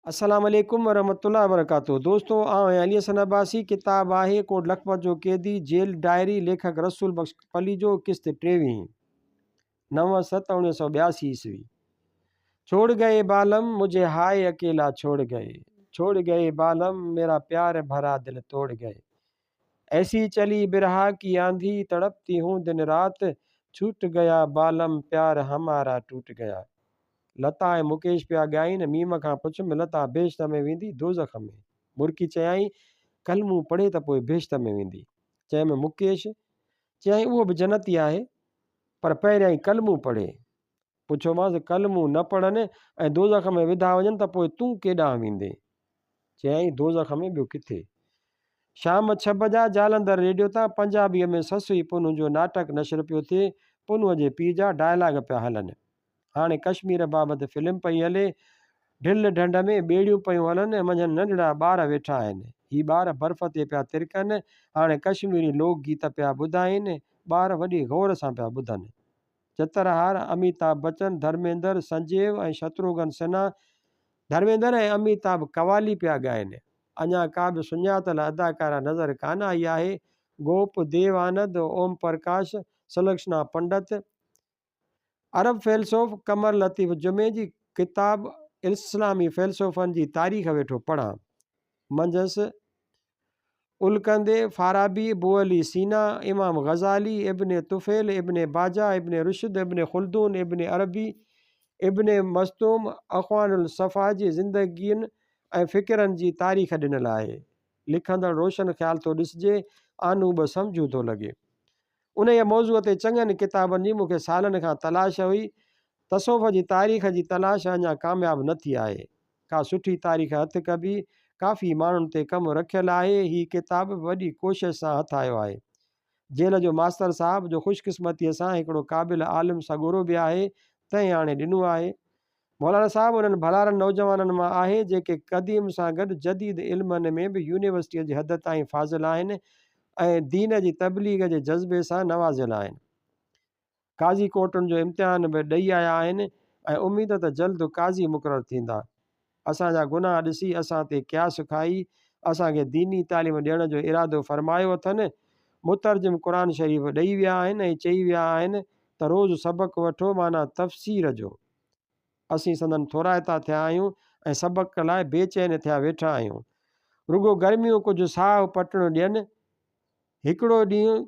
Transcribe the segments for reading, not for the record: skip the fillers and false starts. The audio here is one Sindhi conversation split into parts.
السلام عليڪم ورحمة الله وبرڪاته دوستو آئون آهيان علي حسن عباسي ڪتاب آهي ڪوٽ لکپت جو قيدي جيل ڊائري ليکڪ رسول بخش پليجو قسط ٽيويهين نو ست اوڻيهه سو ٻياسي عيسوي ڇوڙ گئي بالم مجھي هاء اڪيلا ڇوڙ گئي ڇوڙ گئي بالم ميرا پيار ڀرا دل توڙ گئي ايسي چلي برها ڪي آنڌي تڙپتي هون دن رات ڇوٽ گيا بالم پيار همارا ٽوٽ گيا لتا ۽ مڪيش پيا ڳائين ميم کان پڇيم لتا بهشت ۾ ويندي دوزخ ۾ مرڪي چيائين ڪلمون پڙهي ته پوء بهشت ۾ ويندي چيم مڪيش چيائين اهو به جنتي آهي پر پهريائين ڪلمون پڙهي پڇيومانس، ڪلمون نه پڙهن ۽ دوزخ ۾ وڌا وڃن ته پوء تون ڪيڏانهن ويندين؟ چيائين، دوزخ ۾ ٻيو ڪٿي؟ شام ڇهه بجا جالنڌر ريڊيو تان پنجابيء ۾ سسئي پنهون جو ناٽڪ نشر پيو ٿئي. پنهونء جي پيء جا ڊائلاگ پيا هلن. هاڻي ڪشمير بابت فلم پئي هلي. ڍل ڍنڍ ۾ ٻيڙيون پيون هلن ۽ منجهن ننڍڙا ٻار ويٺا آهن. هي ٻار برف تي پيا ترڪن. هاڻي ڪشميري لوڪ گيت پيا ٻڌائين. ٻار وڏي غور سان پيا ٻڌن. چترهار، اميتاڀ بچن، ڌرميندر، سنجيو ۽ شتروگهن سنها، ڌرميندر ۽ اميتاڀ قوالي پيا ڳائين. اڃا ڪا به سڃاتل اداڪاره نظر ڪانه آئي آهي. گوپ، ديو آنند، اوم پرڪاش، سلڪشنا پنڊت، عرب فيلسوف قمر لطيف جمعي جي ڪتاب اسلامي فيلسوفن جي تاريخ ويٺو پڙهان. منجهس الڪندي، فارابي، بوعلي سينا، امام غزالي، ابن طفيل، ابن باجه، ابن رشد، ابن خلدون، ابن عربي، ابن مستوم، اخوان الصفا جي زندگين ۽ فڪرن جي تاريخ ڏنل آهي. لکندڙ روشن خيال ٿو ڏسجي، آنو به سمجهو ٿو لڳي. انهيء موضوع تي چڱن ڪتابن جي مون کي سالن کان تلاش هئي. تصوف جي تاريخ جي تلاش اڃا ڪامياب نه ٿي آهي. ڪا سٺي تاريخ هٿ ڪبي. ڪافي ماڻهن تي ڪم رکيل آهي. هي ڪتاب به وڏي ڪوشش سان هٿ آيو آهي. جيل جو ماستر صاحب، جو خوش قسمتيء سان هڪڙو قابل عالم سڳورو به آهي، تنهن آڻي ڏنو آهي. مولانا صاحب انهن ڀلارن نوجوانن مان آهي، جيڪي قديم سان گڏ جديد علمن ۾ به يونيورسٽيء جي حد تائين فاضل آهن ۽ دين جي تبليغ جي جذبي سان نوازيل آهن. قاضي ڪورٽن جو امتحان به ڏئي آيا آهن ۽ اميد ته جلد قاضي مقرر ٿيندا. اسان جا گناهه ڏسي اسان تي قياس کائي اسان کي ديني تعليم ڏيڻ جو ارادو فرمايو اٿن. مترجم قرآن شريف ڏئي ويا آهن ۽ چئي ويا آهن ته روز سبق وٺو معنيٰ تفسير جو. اسين سندن ٿورائتا ٿيا آهيون ۽ سبق لاء بي چين ٿيا ويٺا آهيون. رڳو گرميون ڪجهه ساهه پٽڻ ڏين. هڪڙو ڏينهن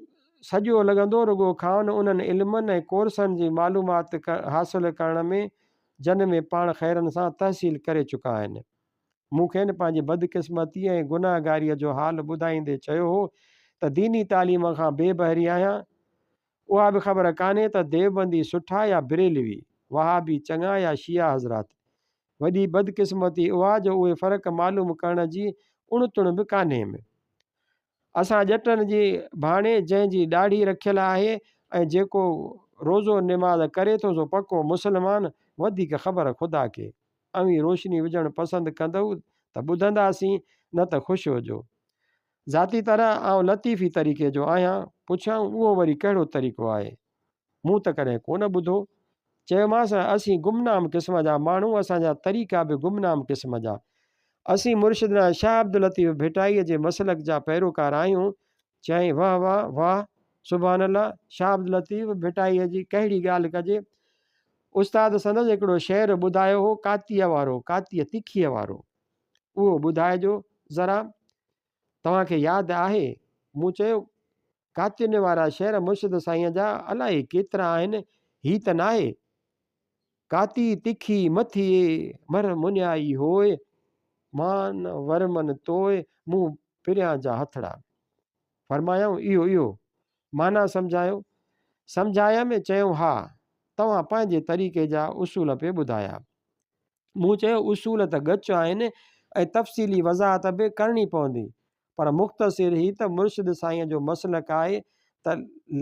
سڄو لڳندو رڳو کانئن انهن علمن ۽ ڪورسن جي معلومات حاصل ڪرڻ ۾ جن ۾ پاڻ خيرن سان تحصيل ڪري چڪا آهن. مون کين پنهنجي بدقسمتيء ۽ گنهگاريء جو حال ٻڌائيندي چيو هو ته ديني تعليم کان بي بهري آهيان. اها به خبر ڪانهي ته ديوبندي سٺا يا بريلوي، وهابي چڱا يا شيعا حضرات. وڏي بدقسمتي اها جو اهي فرق معلوم ڪرڻ جي اڻ تڻ به ڪانهيم. اسان ڄٽن جي ڀاڻي جنهن جي ڏاڙهي رکيل آهي ۽ جيڪو روزو نماز ڪري ٿو سو پڪو مسلمان، وڌيڪ خبر خدا کي. اوهين روشني وجهڻ پسند ڪندؤ ته ٻڌنداسين نه ته خوش هجو. ذاتي طرح آئون لطيفي طريقي جو آهيان. پڇيائون اهو وري ڪهڙو طريقو آهي؟ مون ته ڪڏهن ڪونه ٻڌو. چيومانس، اسين گمنام قسم جا ماڻهو، اسان جا طريقا به گمنام قسم جا. اسين مرشدنا شاهه عبداللطيف ڀٽائيء جي مسلڪ جا پيروڪار آهيون. چيائين، واه واه، واه، سبحان الله، شاهه عبداللطيف ڀٽائيء جي ڪهڙي ڳالهه ڪجي. استاد سندس هڪڙو شعر ٻڌايو هو، ڪاتيء وارو، ڪاتيء تکيء وارو. اهو ٻڌائجو ذرا. توهان کي ياد آهي؟ مون چيو، ڪاتين وارا شعر مرشد سائينء جا الائي ڪيترا آهن، هي ته ناهي. ڪاتي تکي مٿيئي، مر منيائي هوء، مان ورمن توء، مون پريان جا هٿڙا. فرمايائون، اهو اهو. معنيٰ سمجهايو. سمجهايم، چيائون، ها، توهان پنهنجي طريقي جا اصول پئي ٻڌايا. مون چيو، اصول ته ڳچ آهن ۽ تفصيلي وضاحت به ڪرڻي پوندي، پر مختصر هي ته مرشد سائينء جو مسلڪ آهي ته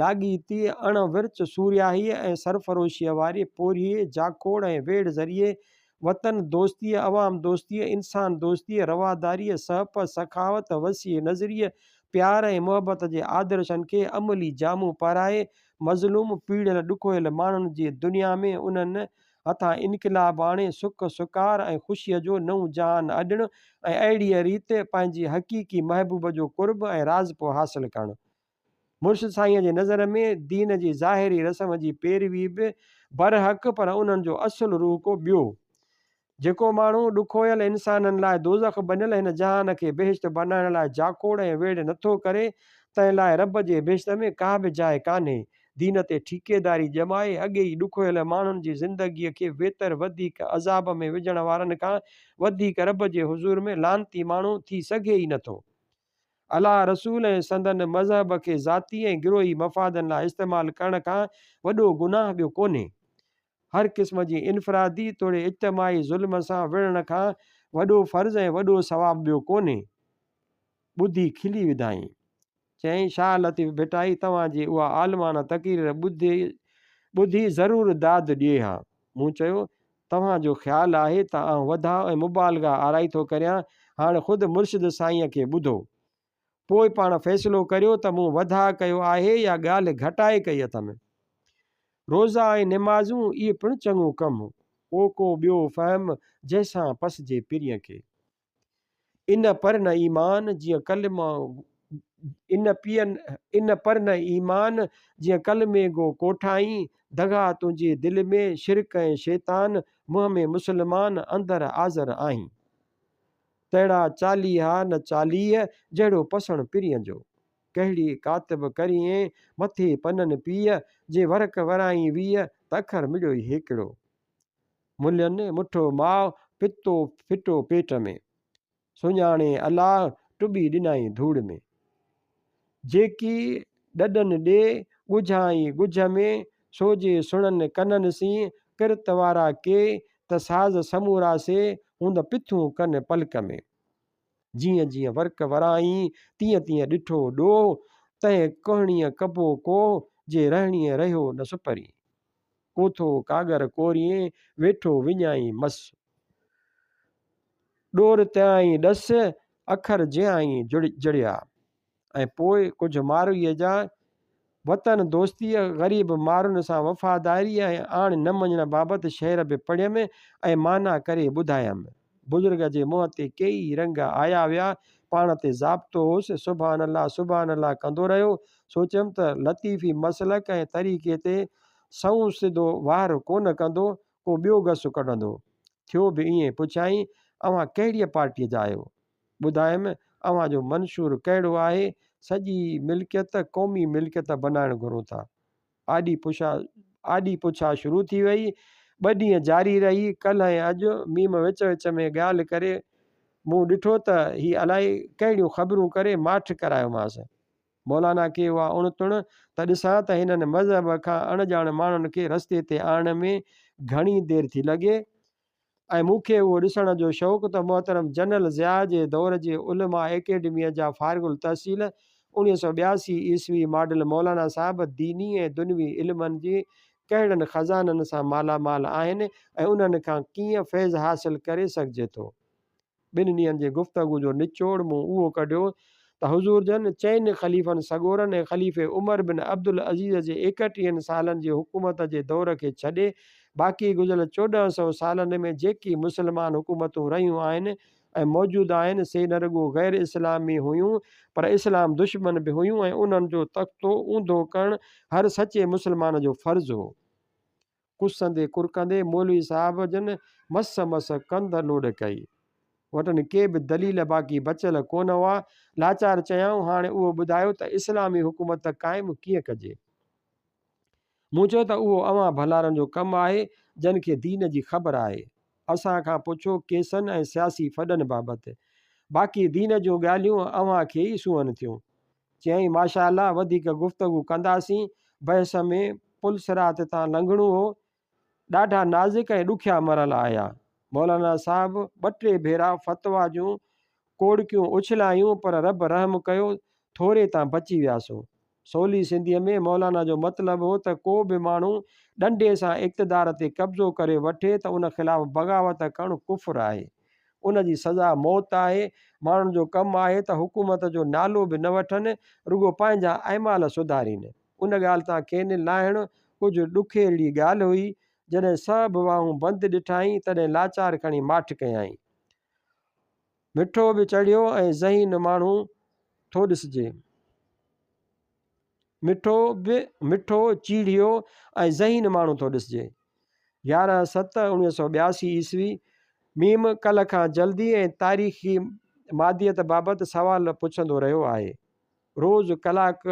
لاڳيتي اڻ ورچ سورهيائيء ۽ سرفروشيء واري پورهيي، جاکوڙ ۽ ويڙهه ذريعي وطن دوستيء، عوام دوستيء، انسان دوستيء، رواداريء، سهپ، سخاوت، وسيع نظريء، پيار ۽ محبت جي آدرشن کي عملي جامو پهرائي مظلوم، پيڙيل، ڏکويل ماڻهن جي دنيا ۾ انهن هٿان انقلاب آڻي سک سڪار ۽ خوشيء جو نئون جهان اڏڻ ۽ اهڙيء ريت پنهنجي حقيقي محبوب جو قرب ۽ راضپو حاصل ڪرڻ. مرشد سائينء جي نظر ۾ دين جي ظاهري رسم جي پيروي به برحق پر انهن جو اصل روح ڪو ٻيو. جيڪو ماڻهو ڏکويل انسانن لاء دوزخ بنيل هن جهان کي بهشت بنائڻ لاء جاکوڙ ۽ ويڙهه نٿو ڪري، تنهن لاء رب جي بهشت ۾ ڪا به جاء ڪانهي. دين تي ٺيڪيداري ڄمائي اڳي ئي ڏکويل ماڻهن جي زندگيء کي ويتر وڌيڪ عذاب ۾ وجهڻ وارن کان وڌيڪ رب جي حضور ۾ لعنتي ماڻهو ٿي سگهي ئي نٿو. الله، رسول ۽ سندن مذهب کي ذاتي ۽ گروهي مفادن لاء استعمال ڪرڻ کان وڏو گناهه ٻيو ڪونهي. هر قسم جي انفرادي توڙي اجتماعي ظلم سان وڙهڻ کان وڏو فرض ۽ وڏو ثواب ٻيو ڪونهي. ٻڌي کلي وڌائين. چيائين، شاهه لطيف ڀٽائي توهان جي اها عالمانه تقرير ٻڌي ٻڌي ضرور داد ڏئي ها. مون چيو، توهان جو خيال آهي ته آئون وڌاء ۽ مبالغه آرائي ٿو ڪريان، هاڻ خود مرشد سائينء کي ٻڌو. پوء پاڻ فيصلو ڪريو ته مون وڌاء ڪيو آهي يا ڳالهه گهٽائي ڪئي اٿم. روزا ۽ نمازون اهي پڻ چڱو ڪم، ڪو ڪو ٻيو فهم جنهن سان پسجي پرينء کي. ان پر نه ايمان جيئن ڪلمه ان پين ان پر نه ايمان جيئن ڪلمي گو ڪوٺائين، دغا تنهنجي دل ۾ شرڪ ۽ شيطان، منهن ۾ مسلمان اندر آذر آهين. تهڙا چاليها نه 40، جهڙو پسڻ پرينء جو. ڪهڙي ڪاتب ڪريين، مٿي پنن پيء، جي ورق ورائين 20، ته اکر مڙيوئي هيڪڙو. ملين مٺو ماء، پتو ڦٽو پيٽ ۾. سڃاڻي الله، ٽٻي ڏنائين ڌوڙ ۾. جيڪي ڏڏن ڏي، ڳجهائين ڳجهه ۾، سو جي سڻن ڪنن سين، ڪرت وارا ڪي، ته ساز سمورا سي، هوند پٿون ڪن پلڪ ۾. جيئن جيئن ورق ورائين، تيئن تيئن ڏٺو ڏوهه، تنهن ڪهڻيء ڪبو ڪوهه، جي رهڻيء رهيو نه سپرين. ڪوٿو ڪاڳر ڪوريين، ويٺو وڃائين مس. ڏور تيائين ڏس، اکر جيائين جڙيا. ۽ پوء ڪجهه ماروئيء جا وطن دوستيء، غريب مارن سان وفاداريء ۽ آڻ نه مڃڻ بابت شعر به پڙهيم ۽ معنيٰ ڪري ٻڌايم. بزرگ جي منهن تي ڪيئي رنگ آيا ويا، پاڻ تي ضابطو هوس، سبحان الله سبحان الله ڪندو رهيو. سوچيم ته لطيفي مسلڪ ۽ طريقي تي سنئون سڌو وار ڪونه ڪندو، ڪو ٻيو گس ڪڍندو. ٿيو به ائين. پڇيائين، اوهان ڪهڙيء پارٽيء جا آهيو؟ ٻڌايم، اوهان جو منشور ڪهڙو آهي؟ سڄي ملڪيت قومي ملڪيت بنائڻ گهرون ٿا. آڏي پڇا آڏي پڇا شروع ٿي وئي. ٻه ڏينهن جاري رهي. ڪلهه ۽ اڄ ميم وچ وچ ۾ ڳالهه ڪري مون ڏٺو ته هي الائي ڪهڙيون خبرون ڪري ماٺ ڪرايومانس. مولانا کي اها اڻ تڻ ته ڏسان ته هنن مذهب کان اڻڄاڻ ماڻهن کي رستي تي آڻڻ ۾ گهڻي دير ٿي لڳي ۽ مون کي اهو ڏسڻ جو شوق ته محترم جنرل ضياء جي دور جي علماء اڪيڊميء جا فارغ التحصيل 1982 عيسوي ماڊل مولانا صاحب ديني ۽ دنوي علمن جي ڪهڙن خزانن سان مالا مال آهن ۽ انهن کان ڪيئن فيض حاصل ڪري سگهجي ٿو. ٻن ڏينهن جي گفتگو جو نچوڙ مون اهو ڪڍيو ته حضور جن چئن خليفن سڳورن ۽ خليفي عمر بن عبدالعزيز جي ايڪٽيهن سالن جي حڪومت جي دور کي ڇڏي باقي گذريل 14 سئو سالن ۾ جيڪي مسلمان حڪومتون رهيون آهن ۽ موجود آهن سي نه رڳو غير اسلامي هيون پر اسلام دشمن به هيون ۽ انهن جو تختو اونڌو ڪرڻ هر سچي مسلمان جو فرض هو. ڪسندي ڪرڪندي مولوي صاحب جن مس مس ڪنڌ لوڏ ڪئي. وٽن ڪي به دليل باقي بچيل ڪونه هئا. لاچار چيائون، هاڻي اهو ٻڌايو ته اسلامي حڪومت قائم ڪيئن ڪجي؟ مون چيو ته اهو اوهان ڀلارن جو ڪم آهي، جن کي دين جي خبر آهي. اسان کان پڇو ڪيسن ۽ سياسي ڦڏن بابت. باقي دين جون ڳالهيون اوهان کي ئي سونهن ٿيون. چيائين، ماشاء الله وڌيڪ گفتگو ڪنداسين. بحث ۾ پل صراط تان لنگهڻو هو. ڏاڍا نازڪ ۽ ڏکيا مرحلا آيا. مولانا صاحب ٻه ٽي ڀيرا فتويٰ جون ڪوڙڪيون اڇلايون پر رب رحم ڪيو ٿوري تان بچي وياسون. سولي سنڌيء ۾ مولانا جو مطلب هو ته ڪو به ماڻهو ڏنڊي سان اقتدار تي قبضو ڪري وٺي ته ان خلاف بغاوت ڪرڻ ڪفر آهي. ان جي سزا موت آهي. ماڻهن جو ڪم آهي ته حڪومت جو نالو به نه وٺن، رڳو پنهنجا اعمال سڌارين. ان ڳالهه تان کين لاهڻ ڪجهه ڏکيرڙي ڳالهه هئي. جڏهن سڀ واهون بند ڏٺائين، تڏهن لاچار کڻي ماٺ ڪيائين. مٺو به چڙهيو ۽ ذهين ماڻهو ٿو ڏسجي. مٺو به مٺو، چيڙهيو ۽ ذهين ماڻهو ٿو ڏسجي. 11 ست 1982 عيسوي، ميم ڪلهه کان جلدي ۽ تاريخي ماديت بابت سوال پڇندو رهيو آهي. روز ڪلاڪ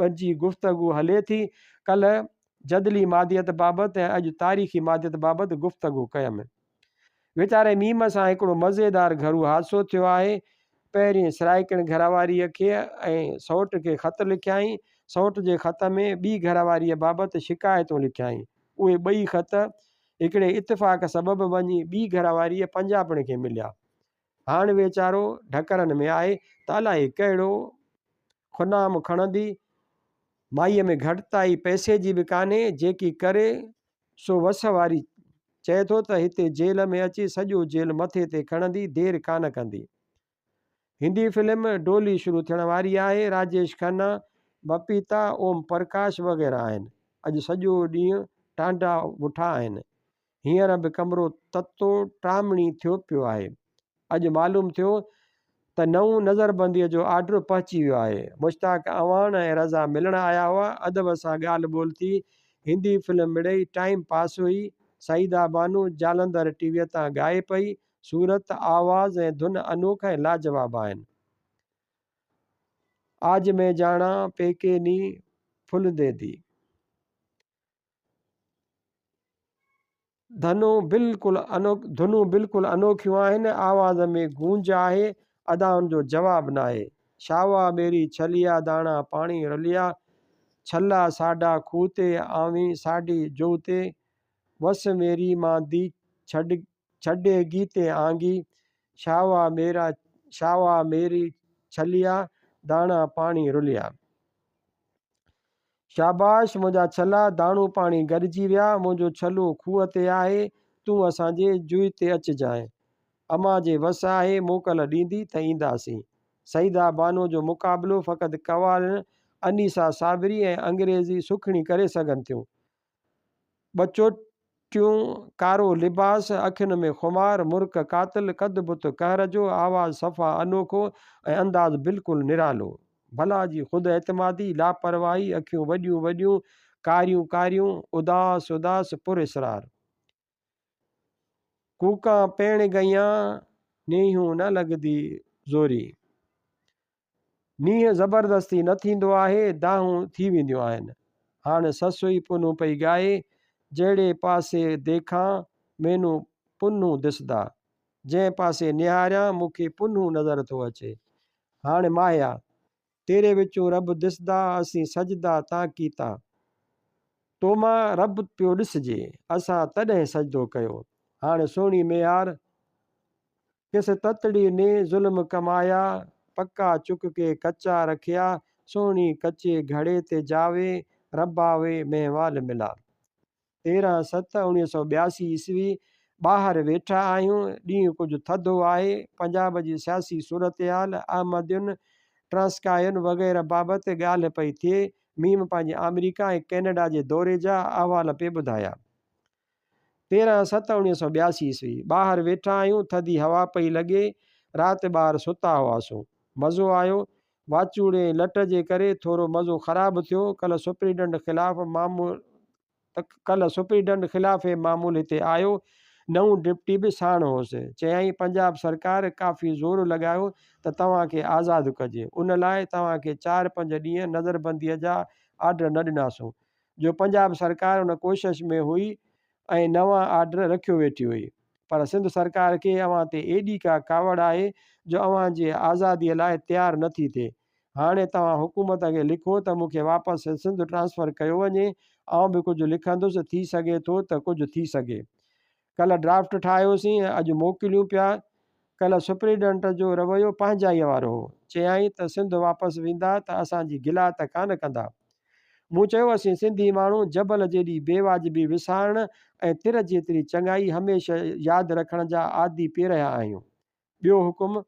ٻن جي گفتگو هلي ٿي. ڪلهه جدلي ماديت بابت ۽ اڄ تاريخي ماديت بابت گفتگو ڪيم. ويچاري ميم سان هڪڙو مزيدار گهرو حادثو ٿيو آهي. پهرين سرائيڪڻ گهرواريء کي ۽ سئوٽ کي خط لکيائين. سئوٽ جي خط ۾ ٻي گهرواريء بابت شڪايتون لکيائين. اهي ٻئي خط هڪڙي اتفاق سبب وڃي ٻي گهرواريء پنجاپڻ کي مليا. هاڻ ويچارو ڍڪرن ۾ آهي ته الائي ڪهڙو خنام کڻندي. مائيء ۾ گهٽتائي پئسي جي به ڪانهي، جيڪي ڪري سو وس واري. چئي ٿو ته هتي جيل ۾ اچي سڄو جيل مٿي تي کڻندي دير ڪانه ڪندي. هندي فلم ڊولي شروع ٿيڻ واري آهي، راجيش کنا، بپيتا، اوم پرڪاش وغيره آهن. اڄ سڄو ڏينهن ٽانڊا وٺا آهن. هينئر به ڪمرو تتو ٽامڻي ٿيو پيو آهي. اڄ معلوم ٿيو ته نئون نظربنديء جو آرڊر پهچي ويو آهي. مشتاق اعواڻ ۽ رضا ملڻ آيا هئا. ادب سان ڳالهه ٻولهه ٿي. هندي فلم مڙئي ٽائيم پاس هئي. سعيده بانو جالنڌر ٽي ويء تان ڳائي پئي. صورت، آواز ۽ ڌن انوکا ۽ لاجواب آهن. آج مين جاڻان پيڪي ني ڦلندي the. ڌنون بلڪل ڌنون بلڪل انوکيون آهن، آواز ۾ گونج آهي، ادائن جو جواب ناهي. شاوا ميري ڇليا داڻا پاڻي رليا، ڇلا ساڍا کوهه تي آوين ساڍي جوء تي، وس ميري مان the ڇڏي گي تي آنگي، شاوا ميرا شاوا ميري ڇليا داڻا پاڻي رليا. شاباش منهنجا ڇلا، داڻو پاڻي گڏجي ويا، منهنجو ڇلو کوهه تي آهي، تون اسان جي جوئي تي اچجانء. امان جي وس آهي، موڪل ڏيندي ته اينداسين. سعيده بانو جو مقابلو فقط قوالڻ انيسه صابري ۽ انگريزي سکڻي ڪري سگهن ٿيون. ٻچوٽيون، ڪارو لباس، اکين ۾ خمار، مرڪ قاتل، قد بت قهر جو، آواز صفا انوکو ۽ انداز بلڪل نرالو. ڀلا جي خود اعتمادي، لاپرواهي، اکيون وڏيون وڏيون، ڪاريون ڪاريون، اداس اداس، پر اسرار. ڪوڪان پيڻ گئيان، نيهون نه لڳدي زوري. نينهن زبردستي نه ٿيندو آهي، دانهون ٿي وينديون آهن. هاڻ سسئي پنهون پئي ڳائي، جهڙي پاسي ديکان، مينون پنهون دسدا. جنهن پاسي نهاريان، مون کي پنهون نظر ٿو اچي. هاڻ ماهيا، تيري وچون رب دسدا، اسين سجدا تان ڪيتا. تو مان رب پيو ڏسجي، اسان تڏهن سجدو ڪيو. هاڻ سهڻي ميهار، ڪس تتڙي ني ظلم ڪمايا، پڪا چڪ ڪي ڪچا رکيا، سهڻي ڪچي گهڙي تي جاوي، ربا وي مهنوال ملا. 13 ست 1982 عيسوي، ٻاهر ويٺا آهيون، ڏينهن ڪجهه ٿڌو آهي، پنجاب جي سياسي صورتحال، احمدين، ٽرانسڪائين وغيره بابت ڳالهه پئي ٿئي، ميم پنهنجي آمريڪا ۽ ڪئناڊا جي دوري جا احوال پئي ٻڌايا. 13 ست 1982 عيسوي، ٻاهر ويٺا آهيون، ٿڌي هوا پئي لڳي، رات ٻاهر ستا هئاسون. مزو آيو. واچوڙي ۽ لٽ جي ڪري ٿورو مزو خراب ٿيو. ڪلهه سپريڊنٽ خلاف معمول ڪلهه سپريڊنٽ خلاف معمول هتي آيو. نئون ڊپٽي به ساڻ هوس. چيائين پنجاب سرڪار ڪافي زور لڳايو ته توهان کي آزاد ڪجي. ان لاء توهان کي چار پنج ڏينهن نظربنديء جا آرڊر نه ڏناسون. جو پنجاب سرڪار ان ڪوشش ۾ هئي ۽ نوان آرڊر رکيو ويٺي هئي پر سنڌ سرڪار کي اوهان تي ايڏي ڪا ڪاوڙ آهي جو اوهان جي آزادي لاء تيار نه ٿي ٿئي. هاڻي توهان حڪومت کي لکو ته مون کي واپس سنڌ ٽرانسفر ڪيو وڃي، آئون به ڪجهه لکندس، ٿي سگهي ٿو ته ڪجهه ٿي سگهي. ڪلهه ڊرافٽ ٺاهيوسين ۽ اڄ موڪليون پيا. ڪلهه سپريڊنٽ جو رويو پنهنجائيء وارو هو. چيائين ته سنڌ واپس ويندا ته اسان جي گلا ته ڪانه ڪندا. مون چيو اسين سنڌي ماڻهو جبل جيڏي بي واجبي وسارڻ ۽ تر جيتري چڱائي هميشه ياد رکڻ جا عادي پي رهيا آهيون. ٻيو حڪم؟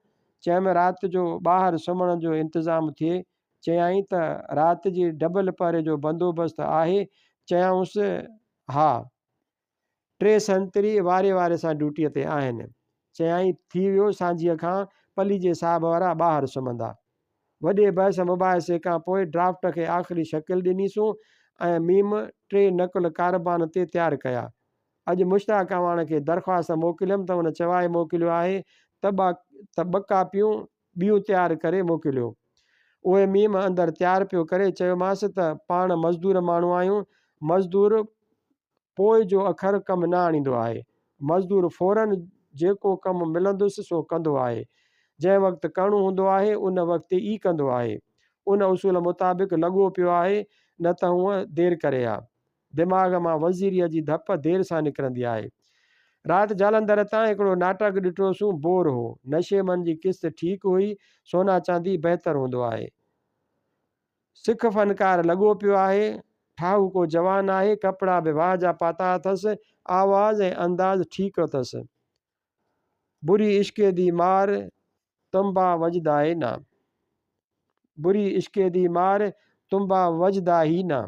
چيم رات جو ٻاهر سمهڻ جو انتظام ٿئي. چيائين ته رات جي ڊبل پهري جو بندوبست آهي. چيائونس ها. ٽي سنتري واري واري سان ڊيوٽيء تي آهن. چيائين، ٿي ويو سانجهيء کان پليجي صاحب وارا ٻاهر سمهندا. وڏي بحث مباحثي کان پوء ڊرافٽ کي آخري شڪل ڏنيسون ۽ ميم ٽي نقل ڪاربان تي تيار ڪيا. اڄ مشتاق اعواڻ کي درخواست موڪليم ته ان چوائي موڪليو آهي ته ٻه ڪاپيون ٻيون تيار ڪري موڪليو. اهي ميم اندر تيار پيو ڪري چيومانس ته پاڻ مزدور ماڻهو آهيون، مزدور پوء جو اکر ڪم نه آڻيندو آهي. مزدور فوراً جيڪو ڪم ملندس سو ڪندو آهي. جنهن وقت ڪرڻو هوندو آهي ان وقت ئي ڪندو آهي. ان اصول مطابق لڳو پيو آهي نه ته هونء دير ڪري ها. دماغ مان وزيريء جي ڌپ دير سان نڪرندي آهي. رات جالنڌر تان هڪڙو ناٽڪ ڏٺوسون بور هو. نشي من جي قسط ٺيڪ هئي. سونا چاندي بهتر هوندو آهي. سک فنڪار لڳو پيو آهي، ٺاهوڪو جوان آهي، ڪپڙا به واهه جا پاتا اٿس، آواز ۽ انداز ٺيڪ اٿس. بري عشقي the مار تنبا وجدا ئي نا. بري عشقي the مار تنبا وجدا ئي نا.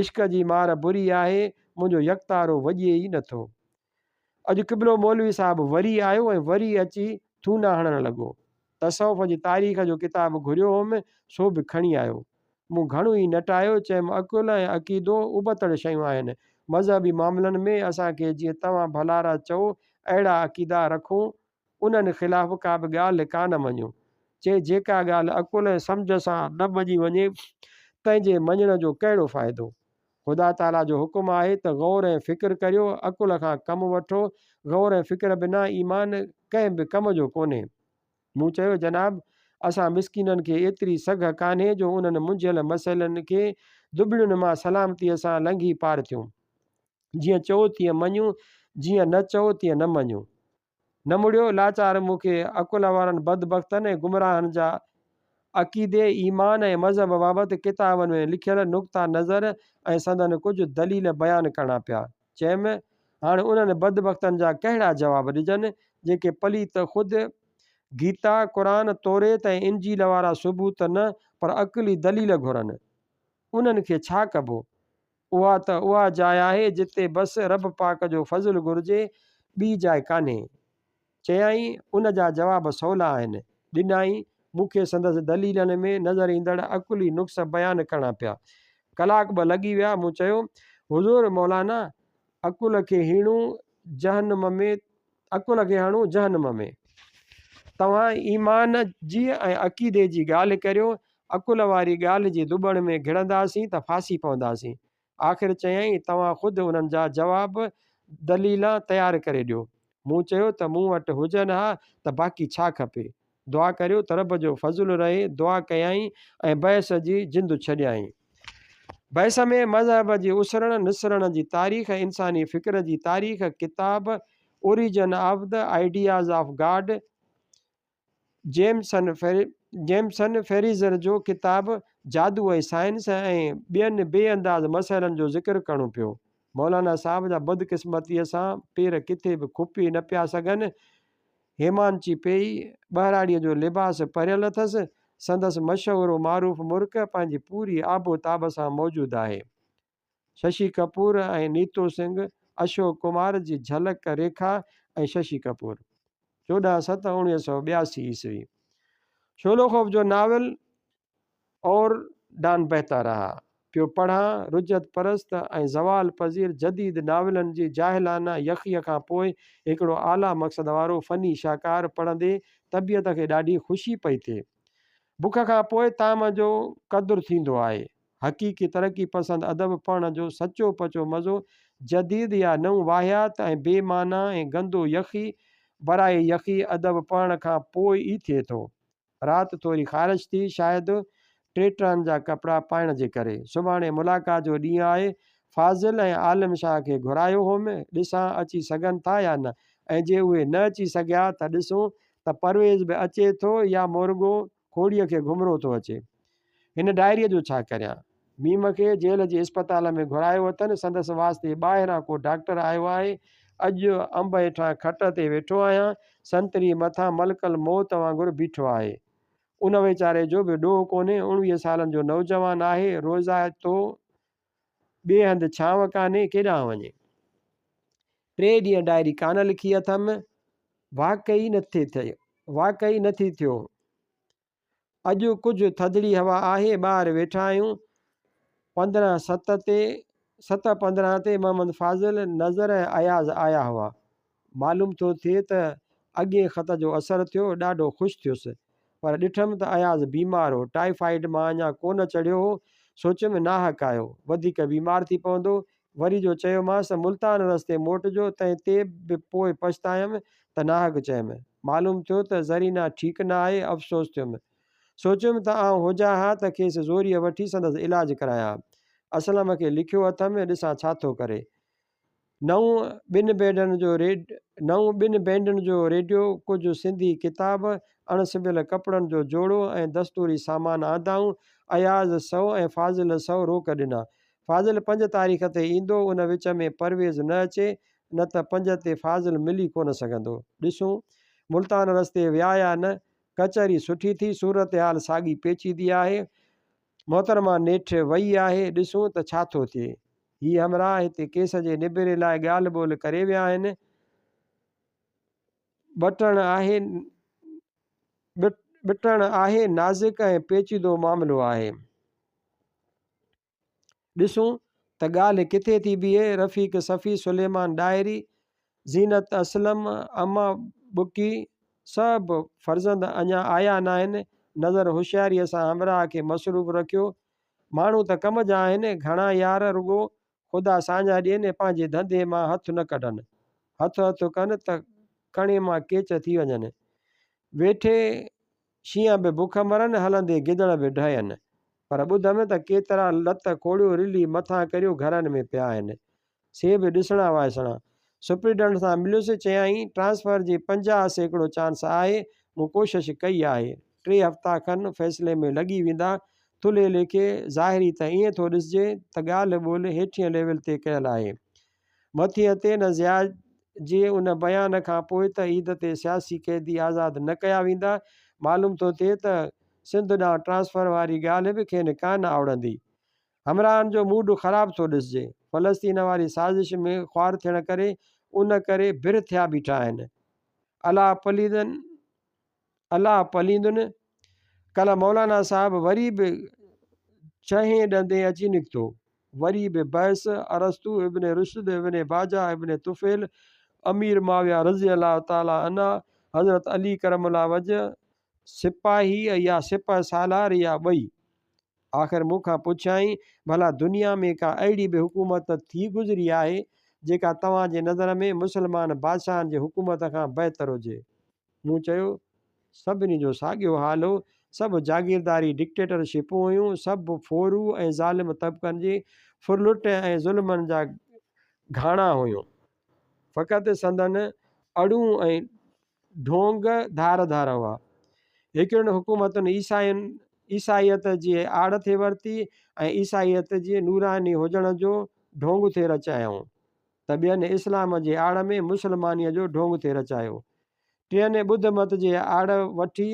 عشق جي مار بري آهي، منهنجو يڪتارو وڄي ئي نٿو. اڄ قبلو مولوي صاحب وري آيو ۽ وري اچي ٿونا هڻڻ لڳو. تصوف جي تاريخ جو ڪتاب گهريو هوم، سو به کڻي آيو. مون گهڻو ئي نٽايو، چيم عقل ۽ عقيدو ابتڙ شيون آهن. مذهبي معاملن ۾ اسان کي جيئن توهان ڀلارا چئو اهڙا عقيدا رکون، انهن خلاف ڪا به ڳالهه ڪانه مڃون. چي جيڪا ڳالهه عقل ۽ سمجهه سان نه مڃي وڃي، تنهن جي مڃڻ جو ڪهڙو فائدو؟ خدا تعاليٰ جو حڪم آهي ته غور ۽ فڪر ڪريو، عقل کان ڪم وٺو، غور ۽ فڪر بنا ايمان ڪنهن به ڪم جو ڪونهي. مون چيو، جناب! اسان مسڪينن کي ايتري سگهه ڪانهي جو انهن منجهيل مسئلن کي دٻڙين مان سلامتيء سان لنگهي پار ٿيون. جيئن چئو تيئن مڃون، جيئن نه چئو تيئن نه مڃون. نه مڙيو، لاچار مون کي عقل وارن بدبختن ۽ گمراهن جا عقيدي، ايمان ۽ مذهب بابت ڪتابن ۾ لکيل نقطه نظر ۽ سندن ڪجهه دليل بيان ڪرڻا پيا. چيم، هاڻ انهن بدبختن جا ڪهڙا جواب ڏجن، جيڪي پليت خود گيتا، قرآن، توريت ۽ انجيل وارا ثبوت نه پر عقلي دليل گهرن. انهن کي ڇا ڪبو؟ اها ته اها جاء آهي جتي بس رب پاڪ جو فضل گهرجي، ٻي جاء ڪانهي. چيائين، ان جا جواب سولا آهن. ڏنائين، مون کي سندس دليلن ۾ نظر ايندڙ عقلي نقص بيان ڪرڻا پيا. ڪلاڪ ٻه لڳي ويا. مون چيو، حضور مولانا، عقل کي هيڻو جهنم ۾ عقل کي هڻو جهنم ۾. توهان ايمان جي ۽ عقيدي جي ڳالهه ڪريو، عقل واري ڳالهه جي ڌٻڻ ۾ گهڙنداسين ته ڦاسي پونداسين. آخر چيائين، توهان خود انهن جا جواب دليلان تيار ڪري ڏيو. مون چيو ته مون وٽ هجن ها ته باقي ڇا کپي. دعا ڪريو ته رب جو فضل رهي، دعا ڪيائين ۽ بحث جي جند ڇڏيائين. بحث ۾ مذهب جي اسرڻ نسرڻ جي تاريخ، انساني فڪر جي تاريخ، ڪتاب Origin of the Ideas of God, Jamieson Jamieson Fraser جو ڪتاب جادو ۽ سائنس ۽ ٻين بي انداز مسئلن جو ذڪر ڪرڻو پيو. مولانا صاحب جا بدقسمتيء سان پير ڪٿي به کپي نه پيا سگهن. هيمانچي پيئي، ٻهراڙيء جو لباس پهريل اٿس. سندس مشهور و معروف مرڪ پنهنجي پوري آب و تاب سان موجود آهي. ششي ڪپور ۽ نيتو سنگهه، اشوڪ ڪمار جي جهلڪ ريکا ۽ ششي ڪپور. 14/7/1982 عيسوي. شولوخوف جو ناول اور ڊان بهتا رها پيو پڙهان، رجعت پرست ۽ زوال پذير جديد ناولن جي جاهلانه يخيء کان پوء هڪڙو اعليٰ مقصد وارو فني شاهڪار پڙهندي طبيعت کي ڏاڍي خوشي پئي ٿئي. بک کان پوء طعام جو قدر ٿيندو آهي. حقيقي ترقي پسند ادب پڙهڻ جو سچو پچو مزو جديد يا نئون واهيات ۽ بي معنيٰ ۽ گندو يخي براء يخي ادب پڙهڻ کان پوء ئي ٿئي ٿو. رات ٿوري خارش ٿي، شايد ٽيٽران جا ڪپڙا پائڻ جي ڪري. سڀاڻي ملاقات جو ڏينهن آهي. فاضل ۽ عالم شاهه کي گهرايو هوم، ڏسان اچي سگهن ٿا يا نه ۽ جي اهي نه اچي سگهيا ته ڏسون ته پرويز به اچي ٿو يا مورڳو کوڙيء کي گهمرو ٿو اچي. هن ڊائريء جو ڇا ڪريان؟ ميم کي جيل جي اسپتال ۾ گهرايو اٿن، سندس واسطي ٻاهران ڪو ڊاڪٽر آيو آهي. اڄ انب هيٺان کٽ تي ويٺو آهيان، سنتري مٿان ملڪ الموت وانگر بيٺو آهي. ان ويچاري جو به ڏوهه ڪونهي، 19 سالن جو نوجوان آهي، روزائتو ٻئي هنڌ ڇانو ڪانهي، ڪيڏانهن وڃي؟ ٽي ڏينهن ڊائري ڪانه لکي اٿم. واقعي واقعي نه ٿي ٿيو. اڄ ڪجهه ٿڌڙي هوا آهي، ٻاهر ويٺا آهيون. 15 ست تي ست 15 تي محمد فاضل، نظر ۽ اياز آيا هئا. معلوم ٿو ٿئي ته اڳئين خط جو اثر ٿيو، ڏاڍو خوش ٿيس. پر ڏٺم ته اياز بيمار هو، ٽائيفائيڊ مان اڃا ڪونه چڙهيو هو. سوچيم ناحق آيو، وڌيڪ بيمار ٿي پوندو. وري جو چيومانس ته ملتان رستي موٽجو، تنهن تي به پوء پڇتايم ته ناحق چيم. معلوم ٿيو ته زرينا ٺيڪ نه آهي، افسوس ٿيم. سوچيم ته آئون هجان ها ته کيس زوريء وٺي سندس علاج ڪرايان ها. اسلم کي لکيو اٿم، ڏسان ڇا ٿو ڪري. نئون ٻن بينڊن جو نئون ٻن بينڊن جو ريڊيو، ڪجهه سنڌي ڪتاب، اڻ سبيل ڪپڙن جو جوڙو ۽ دستوري سامان آندائون. اياز سئو ۽ فاضل سئو روڪ ڏنا. فاضل پنج تاريخ تي ايندو، ان وچ ۾ پرويز نه اچي، نه ته پنج تي فاضل ملي ڪونه سگهندو. ڏسون، ملتان رستي ويا يا نه؟ ڪچهري سٺي ٿي، صورتحال ساڳي پيچيدي آهي. محترمه نيٺ وئي آهي، ڏسون ته ڇا ٿو ٿئي. هي همراهه هتي ڪيس جي نبيري لاء ڳالهه ٻولهه ڪري ويا آهن. ٻٽڻ آهي ٻٽڻ آهي، نازڪ ۽ پيچيدو معاملو آهي. ڏسون ته ڳالهه ڪٿي ٿي بيهي. رفيق صفي، سليمان ڏاهري، زينت اسلم، اما ٻڪي سڀ فرزند اڃا آيا ناهن. نظر هوشياريء سان همراهه کي مصروف رکيو. ماڻهو ته ڪم جا آهن، گهڻا يار رڳو خدا ساڃاهه ڏين ۽ پنهنجي ڌنڌي مان هٿ نه ڪڍن. هٿ هٿ ڪن ته ڪڻي مان ڪيچ ٿي وڃن. ويٺي شينهن به بک مرن، هلندي گدڙ به ڊهين. پر ٻڌم ته ڪيترا لت کوڙيو رلي مٿان ڪريو گهرن ۾ پيا آهن. سي به ڏسڻا وائسڻا. سپرنٽنڊنٽ سان مليس، چيائين، ٽرانسفر جي 50% چانس آهي، مون ڪوشش ڪئي آهي. ٽي هفتا کن فيصلي ۾ لڳي ويندا. ٿلهي ليکي ظاهري ته ائين ٿو ڏسجي ته ڳالهه ٻولهه هيٺينء ليول تي ڪيل آهي. مٿينء تي نه ضياء جي ان بيان کان پوء ته عيد تي سياسي قيدي آزاد نه ڪيا ويندا، معلوم ٿو ٿئي ته سنڌ ڏانهن ٽرانسفر واري ڳالهه به کين ڪانه آوڙندي. همراهن جو موڊ خراب ٿو ڏسجي. فلسطين واري سازش ۾ خوار ٿيڻ ڪري ان ڪري بر ٿيا بيٺا آهن. الله پليدن الله پليندن. ڪلهه مولانا صاحب وري به ڇهين ڏندين اچي نڪتو. وري به بحث، ارسطو، ابن رشد، ابن باجه، ابن طفيل، امير معاويه رضي الله تعالٰي عنه، حضرت علي ڪرم الله وجه، سپاهي يا سپهه سالار يا ٻئي. آخر مون کان پڇيائين، ڀلا دنيا ۾ ڪا اهڙي به حڪومت ٿي گذري آهي، جيڪا توهان جي نظر ۾ مسلمان بادشاهن جي حڪومت کان بهتر هجي؟ مون چيو، سڀني جو ساڳيو حال هو، سڀ جاگيرداري ڊڪٽيٽر شپون هيون، سڀ ڦورو ۽ ظالم طبقن جي ڦرلٽ ۽ ظلمن جا گهاڻا هيون. فقط سندن اڙون ۽ ڍونگ ڌار ڌار هئا. هڪڙين حڪومتن عيسائين عيسائيت جي آڙ ٿي ورتي ۽ عيسائيت جي نوراني هجڻ جو ڍونگ ٿي رچايائون ته ٻين اسلام جي آڙ ۾ مسلمانيء جو ڍونگ ٿي رچايو. ٽين ٻڌ مت جي آڙ وٺي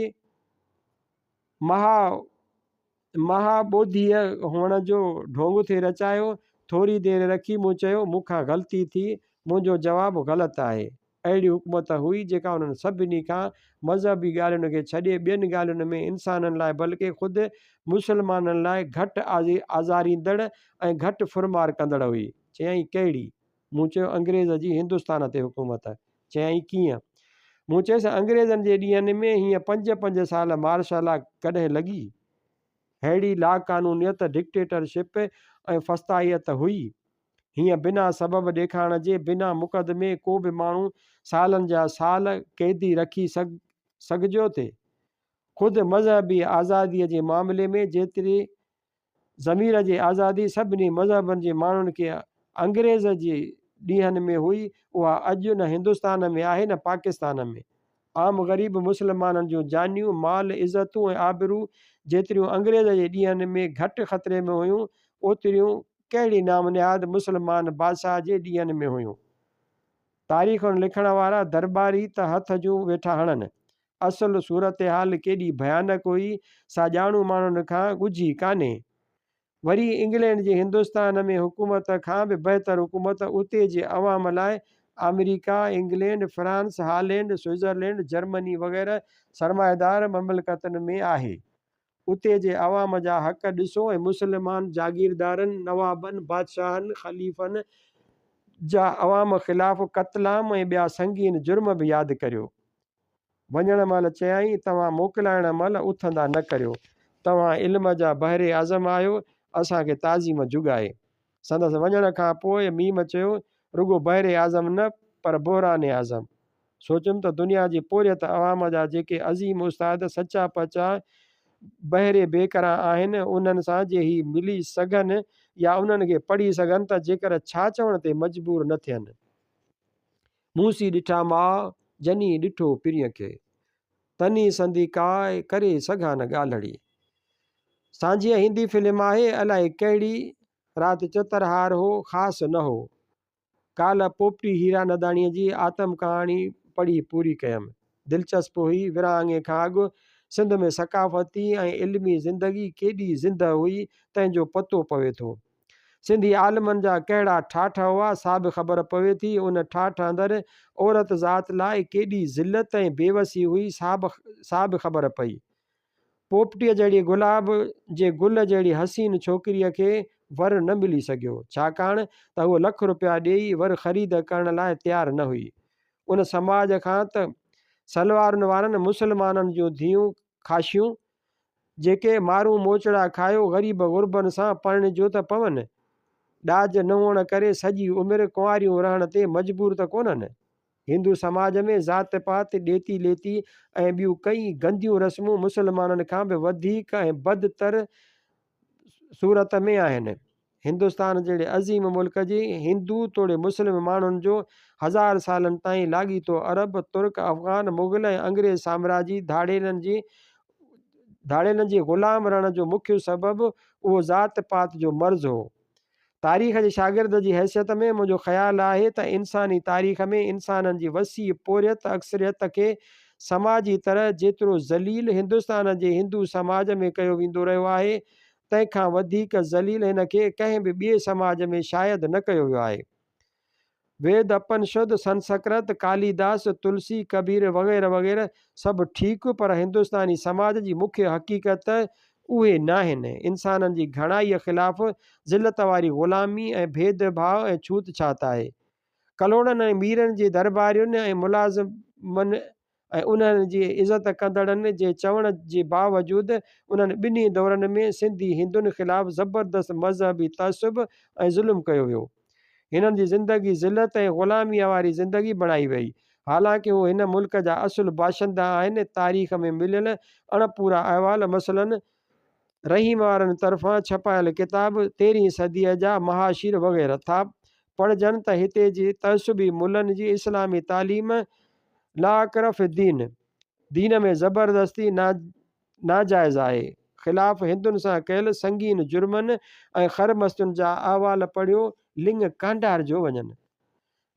مها مها ٻوڌيء هئڻ جو ڍونگ ٿي رچايو. ٿوري دير رکي مون چيو، مون کان غلطي ٿي، منهنجو جواب غلط آهي. اهڙي حڪومت هئي جيڪا انهن سڀني کان مذهبي ڳالهين کي ڇڏي ٻين ڳالهين ۾ انسانن لاء بلڪه خود مسلمانن لاء گهٽ آزاريندڙ ۽ گهٽ ڦرمار ڪندڙ هئي. چيائين، ڪهڙي؟ مون چيو، انگريز جي هندستان تي حڪومت. چيائين، ڪيئن؟ مون چيس، انگريزن جي ڏينهن ۾ هيئن پنج پنج سال مارشل لا ڪڏهن لڳي؟ ههڙي لاقانونيت، ڊڪٽيٽر شپ ۽ فسطائيت هئي؟ هيئن بنا سبب ڏيکارڻ جي، بنا مقدمي ڪو به ماڻهو سالن جا سال قيدي رکي سگهجيو ٿي؟ خود مذهبي آزاديء جي معاملي ۾ جيتري ضمير جي آزادي سڀني مذهبن جي ماڻهن کي انگريز جي ڏينهن ۾ هئي، اها اڄ نه هندستان ۾ آهي نه پاڪستان ۾. عام غريب مسلمانن جون جانيون، مال، عزتون ۽ آبرو جيتريون انگريز جي ڏينهن ۾ گهٽ خطري ۾ هيون، اوتريون ڪهڙي نام نهاد مسلمان بادشاهه جي ڏينهن ۾ هيون. تاريخن لکڻ وارا درٻاري ته هٿ جون ويٺا هڻن. اصل صورتحال ڪيڏي ڀيانڪ هئي، سا ڄاڻو ماڻهن کان ڳجهي ڪانهي. وري انگلينڊ جي هندستان ۾ حڪومت کان به بهتر حڪومت اتي جي عوام لاء America, England, France, Holland, Switzerland, Germany وغيره سرمائيدار مملڪتن ۾ آهي. اتي جي عوام جا حق ڏسو ۽ مسلمان جاگيردارن، نوابن، بادشاهن، خليفن جا عوام خلاف قتلام ۽ ٻيا سنگين جرم به ياد ڪريو. وڃڻ مهل چيائين، توهان موڪلائڻ مهل اٿندا نه ڪريو. توهان علم جا بحر اعظم آهيو، اسان کي تعظيم جڳائي. سندس وڃڻ کان پوء ميم چيو، رڳو بحر اعظم نه پر بحران اعظم. سوچيم ته دنيا جي پورهيت عوام جا جيڪي عظيم استاد سچا پچا بحر بيڪران آهن، انهن سان جي هي ملي سگهن يا انهن کي پڙهي سگهن ته جيڪر ڇا چوڻ تي مجبور نه ٿين. مون سي ڏٺا ماء، جني ڏٺو پرينء کي. تني سندي ڪاء، ڪري سگهان نه ڳالهڙي. سانجهيء هندي فلم آهي، الائي ڪهڙي رات چترهار هو، خاص نه هو. ڪالهه پوپٽي هيراننداڻيء جي آتم ڪهاڻي پڙهي پوري ڪيم. دلچسپ هئي. ورهاڱي کان اڳ سنڌ ۾ ثقافتي ۽ علمي زندگي ڪيڏي زندهه هئي، تنهن جو پتو پوي ٿو. سنڌي عالمن جا ڪهڙا ٺاٺ هئا، سا به خبر پوي ٿي. ان ٺاٺ اندر عورت ذات لاء ڪيڏي ذلت ۽ بيوسي هئي، سا به خبر پئي. پوپٽيء جهڙي گلاب جي گل جهڙي حسين ڇوڪريء کي ور نه ملي سگهيو، ڇاڪاڻ ته هوء لک رپيا ڏيئي ور خريد ڪرڻ لاء تيار نه هئي. ان سماج کان ته سلوارن وارن مسلمانن جون ڌيئون خاشيون، جيڪي مارون موچڙا کايو غريب غربن سان پرڻجيو ته پون، ڏاج نه هئڻ ڪري سڄي عمر ڪنواريون رهڻ تي مجبور ته ڪونهن. هندو سماج ۾ ذات پات، ڏيتي ليتي ۽ ٻيون ڪئين گنديون رسمون مسلمانن کان به وڌيڪ ۽ بد تر صورت ۾ آهن. هندستان جهڙي عظيم ملڪ جي هندو توڙي مسلم ماڻهن جو هزار سالن تائين لاڳيتو عرب، ترڪ، افغان، مغل ۽ انگريز سامراجي ڌاڙيلن جي ڌاڙيلن جي غلام رهڻ جو مکيه سبب اهو ذات پات جو مرض هو. تاريخ جي شاگرد جي حيثيت ۾ منهنجو خيال آهي ته انساني تاريخ ۾ انسانن جي وسيع پورهيت اڪثريت کي سماجي طرح جيترو ذليل هندستان جي هندو سماج ۾ ڪيو ويندو رهيو آهي، تنهن کان وڌيڪ ذليل هن کي ڪنهن به ٻئي سماج ۾ شايد نه ڪيو ويو آهي. ويد، اپنشد، سنسڪرت، ڪاليداس، تلسي، ڪبير وغيره وغيره سڀ ٺيڪ پر هندستاني سماج جي مکيه حقيقت اهي ناهن. انسانن جي گهڻائيء خلاف ذلت واري غلامي ۽ ڀيد ڀاء ۽ ڇوت ڇات آهي. ڪلهوڙن ۽ ميرن جي دربارين ۽ ملازمن ۽ انهن جي عزت ڪندڙن جي چوڻ جي باوجود انهن ٻنهي دورن ۾ سنڌي هندن خلاف زبردست مذهبي تعصب ۽ ظلم ڪيو ويو. هنن جي زندگي ذلت ۽ غلاميء واري زندگي بڻائي وئي. حالانڪه هو هن ملڪ جا اصل باشندا آهن. تاريخ ۾ مليل اڻپورا احوال مثلاً رحيم وارن طرفان ڇپايل ڪتاب تيرهين صديء جا مهاشير وغيره ٿا پڙهجن ته هتي جي تعصبي ملن جي اسلامي تعليم لا اڪره في الدين، دين ۾ زبردستي ناجائز آهي، خلاف هندن سان ڪيل سنگين جرمن ۽ خرمستين جا احوال پڙهيو لڱ ڪانڊارجيو وڃن.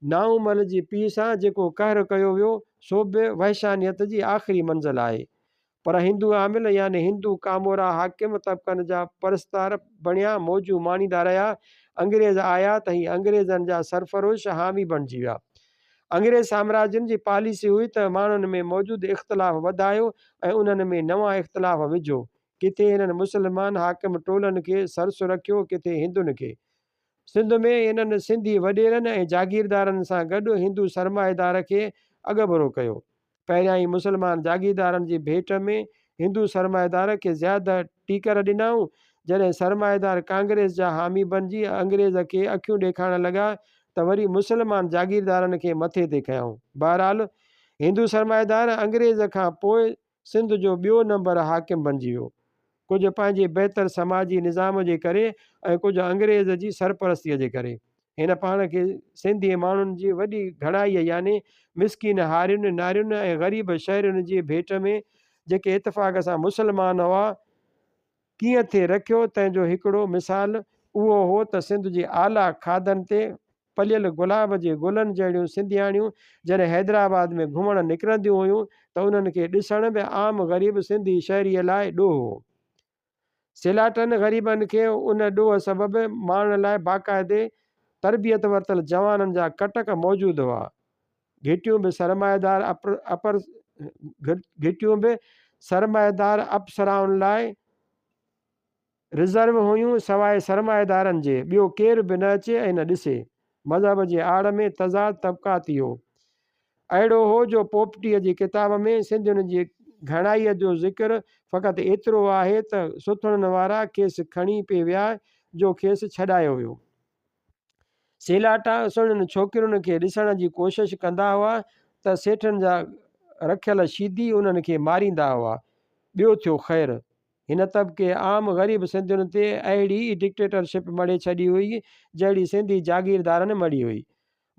نائون مل جي پيء سان جيڪو قهر ڪيو ويو سو به وحشانيت جي آخري منزل آهي. پر هندو عامل يعني هندو ڪامورا حاڪم طبقن جا پرستار بڻيا موجون ماڻيندا رهيا. انگريز آيا ته هي انگريزن جا سرفروش حامي بڻجي ويا. انگريز سامراجين جي پاليسي هئي ته ماڻهن ۾ موجود اختلاف وڌايو ۽ انهن ۾ نوان اختلاف وجهو. ڪٿي هنن مسلمان حاڪم ٽولن کي سرس رکيو ڪٿي هندن کي. سنڌ ۾ هنن سنڌي وڏيرن ۽ جاگيردارن سان گڏ هندو سرمائيدار کي اڳڀرو ڪيو. پهريائين مسلمان جاگيردارن جي ڀيٽ ۾ هندو سرمائيدار کي زياده ٽيڪر ڏنائون. جڏهن سرمائيدار ڪانگريس جا حامي بنجي انگريز کي اکيون ڏيکارڻ لڳا ته وري مسلمان جاگيردارن کي مٿي تي کنيائون. بهرحال هندو سرمائيدار انگريز کان پوء سنڌ جو ٻيو نمبر حاڪم بنجي ويو. ڪجهه پنهنجي بهتر سماجي نظام جي ڪري ۽ ڪجهه انگريز جي سرپرستيء جي ڪري. هن پاڻ کي سنڌي ماڻهن جي وڏي گهڻائيء يعني مسڪين هارين، نارين ۽ غريب شهرين جي ڀيٽ ۾ جيڪي اتفاق سان مسلمان هئا، ڪيئن ٿي رکيو، تنهن جو هڪڙو مثال اهو هو ته سنڌ جي اعليٰ کاڌن تي پليل گلاب جي گلن جهڙيون سنڌياڻيون جڏهن حيدرآباد ۾ گهمڻ نڪرنديون هيون ته انهن کي ڏسڻ به عام غريب سنڌي شهريء لاء ڏوهه هو. سيلاٽن غريبن کي ان ڏوهه سبب مارڻ لاء باقاعدي تربيت ورتل جوانن جا ڪٽڪ موجود هئا. گهٽيون به سرمائيدار اپر گهٽيون به سرمائيدار اپسرائن لاء رزرو هيون، سواء سرمائيدارن جي ٻيو ڪير به نه اچي ۽ نه ڏسي. مذهب جي آڙ ۾ تضاد طبقاتي هو. اهڙو هو جو پوپٽيء جي ڪتاب ۾ سنڌين جي گهڻائيء جو ذڪر فقط ايترو آهي ته سٿڻن وارا کيس کڻي پئي ويا جو کيس ڇڏايو ويو. سيلاٽا سهڻين ڇوڪرين کي ڏسڻ جي ڪوشش ڪندا هئا ته سيٺن جا رکيل شيدي انهن کي ماريندا هئا. ٻيو ٿيو خير. هن طبقي عام غريب سنڌين تي اهڙي ئي ڊڪٽيٽرشپ مڙهي ڇڏي هئي، جهڙي سنڌي جاگيردارن مڙهي هئي.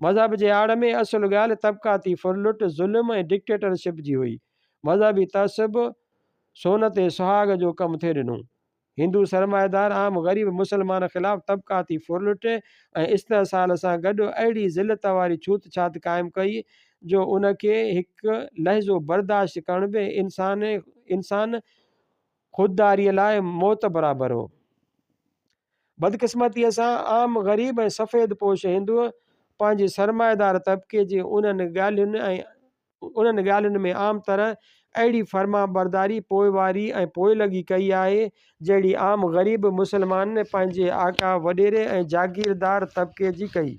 مذهب جي آڙ ۾ اصل ڳالهه طبقاتي ڦرلٽ، ظلم ۽ ڊڪٽيٽرشپ جي هئي. مذهبي تعصب سون تي سهاڳ جو ڪم ٿي ڏنو. هندو سرمائيدار عام غريب مسلمان خلاف طبقاتي ڦرلٽ ۽ استحصال سان گڏ اهڙي ذلت واري ڇوت ڇات قائم ڪئي جو ان کي هڪ لحظو برداشت ڪرڻ به انسان انسان خودداريء لاء موت برابر هو. بدقسمتيء سان عام غريب ۽ سفيد پوش هندوء پنهنجي سرمائيدار طبقي جي انهن ڳالهين ۽ انهن ڳالهين ۾ عام طرح اهڙي فرمانبرداري، پوئواري ۽ پوئلڳي ڪئي آهي، جهڙي عام غريب مسلمان پنهنجي آقا وڏيري ۽ جاگيردار طبقي جي ڪئي.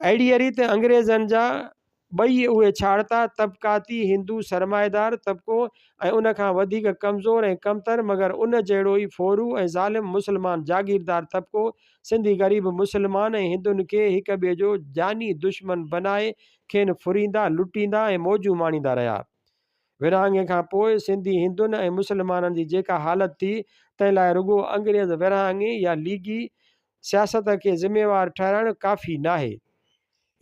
اهڙيء ريت انگريزن جا ٻئي اهي ڇاڙتا طبقاتي هندو سرمائيدار طبقو ۽ ان کان وڌيڪ ڪمزور ۽ ڪمتر مگر ان جهڙو ئي ڦورو ۽ ظالم مسلمان جاگيردار طبقو سنڌي غريب مسلمان ۽ هندن کي هڪ ٻئي جو جاني دشمن بنائي کين ڦريندا، لٽيندا ۽ موجون ماڻيندا رهيا. ورهاڱي کان پوء سنڌي هندن ۽ مسلمانن جي جيڪا حالت ٿي تنهن لاء رڳو انگريز ورهاڱي يا ليگي سياست کي ذميوار ٺهرائڻ ڪافي ناهي.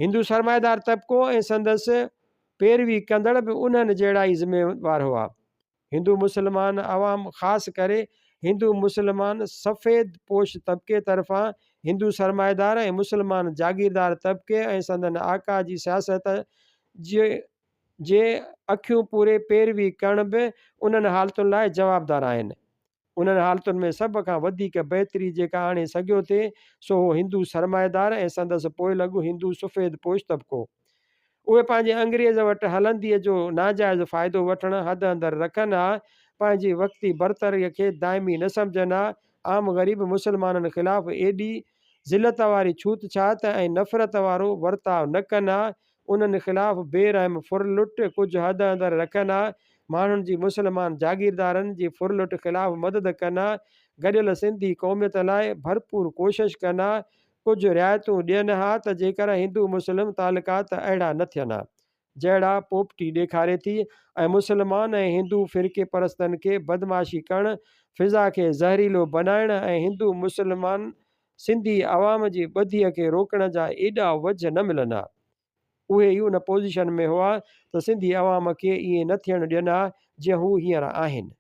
هندو سرمائيدار طبقو ۽ سندس پيروي ڪندڙ به انهن جهڙا ئي ذميوار هئا. هندو مسلمان عوام خاص ڪري هندو مسلمان سفيد پوش طبقي طرفان هندو سرمائيدار ۽ مسلمان جاگيردار طبقي ۽ سندن آقا جي سياست جي جي اکيون پوري پيروي ڪرڻ به انهن حالتن لاء جوابدار آهن. انهن حالتن ۾ سڀ کان وڌيڪ بهتري جيڪا آڻي سگهيو ٿي، سو هو هندو سرمائيدار ۽ سندس پوئلڳ هندو سفيد پوش طبقو. اهي پنهنجي انگريز وٽ هلنديء جو ناجائز فائدو وٺڻ حد اندر رکن ها، پنهنجي وقتي برتريء کي دائمي نه سمجهن ها، عام غريب مسلمانن خلاف ايڏي ذلت واري ڇوت ڇات ۽ نفرت وارو ورتاء نه ڪن ها، انهن خلاف بي رحم ڦرلٽ ڪجهه حد اندر رکن ها، ماڻهن جي مسلمان جاگيردارن جي ڦرلٽ خلاف مدد ڪن ها، گڏيل سنڌي قوميت لاء ڀرپور ڪوشش ڪن ها، ڪجهه رعايتون ڏين ها ته جيڪر هندو مسلم تعلقات اهڙا نه ٿين ها. جهڙا پوپٽي ڏيکاري ٿي ۽ مسلمان ۽ هندو فرقي پرستن کي بدمعاشي ڪرڻ، فضا کي زهريلو بنائڻ ۽ هندو مسلمان سنڌي عوام جي ٻڌيء کي روڪڻ جا ايڏا وجهه نه ملن ها. اهي ئي ان پوزيشن ۾ هئا ته سنڌي عوام کي ائين نه ٿيڻ ڏين ها جيئن هو هينئر آهن.